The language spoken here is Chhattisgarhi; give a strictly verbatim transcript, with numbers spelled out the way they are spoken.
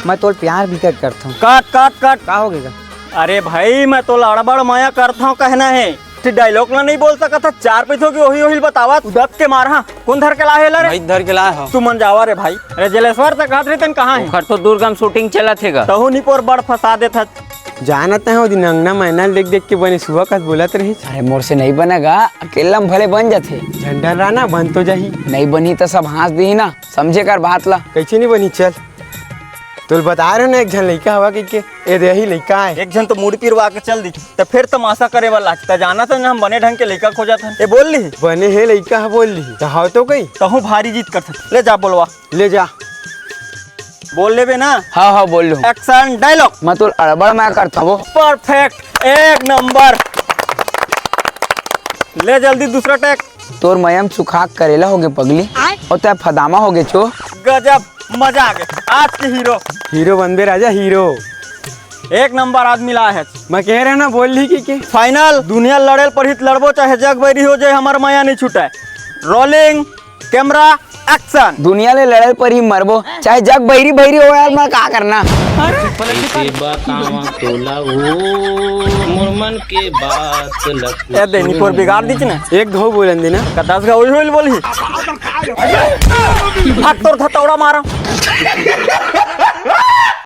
मैं तोल प्यार भी कट करता हूँ। कट, कट, कट। का हो गया? अरे भाई, मैं तोला अड़बड़ मया करत हंव कहना हे। ते डायलॉग ला नहीं बोल सकत ह, चार पैसों की ओही ओही बतावत, उदत के मार। हाँ, कोन धर के लाहे ला रे? भाई धर के लाए हो। तू मन जावा रे भाई। अरे जलेश्वर, ते कहत रहे तेन कहाँ हे? ओखर तो दुर्गम शूटिंग चलत हे गा। तहू निपोर बड़ फंसा देत हस। जानत हे, ओ दिन अंगना मैना ल देख देख के बने सुआ कस बोलत रहिस। अरे मोर से नहीं बनेगा, अकेला में भले बन जाथे। झंडन रहा ना, बन तो जाही। नहीं बनी त सब हाँस दिही ना, समझे कर बात ला। कैसे नहीं बनी? चल। तोल बता रहे ना, एक झन लइका हवा कहिके। ए दे, यही लइका आय। एक झन तो मुड़ी पिरवा के चल दी, त फेर तमाशा करे वाला। त जाना त हम बने ढंग के लइका खोजत हन। ए बोल ली। बने हे लइका ह, बोल ली। त हाव तो कही। तहूँ भारी जीत कर सकत। ले जा बोलवा। ले जा। बोल लेबे ना? हाँ, हाँ, बोल लूँ। Action dialogue. मैं तोल अड़बड़ मया करत हंव। परफेक्ट, एक नंबर। ले जल्दी दूसरा टेक। तोर मया म सुखा के करेला होगे पगली, आय। अउ तैं फदामा होगे चो। गजब, मजा आ गे। आज के हीरो। हीरो बनबे राजा, हीरो। एक नंबर आदमी ला हे। मैं कहे रहे ना, बोल ली कि के? फाइनल, दुनिया लड़े ल परही त लड़बो, चाहे जग बैरी हो जाए, हमर मया नहीं छुटाए। Rolling, camera, action. दुनिया ले लड़े ल परही, मरबो, चाहे जग बैरी बैरी हो यार, मैं का करना? के बतावा तोला वो मोर मन के बात ल। ए दे, निपोर बिगाड़ दीच ना। एक घाव बोलन देना। का दस घाव होइल बोलही। हाथ तोर थतौड़ा मारा।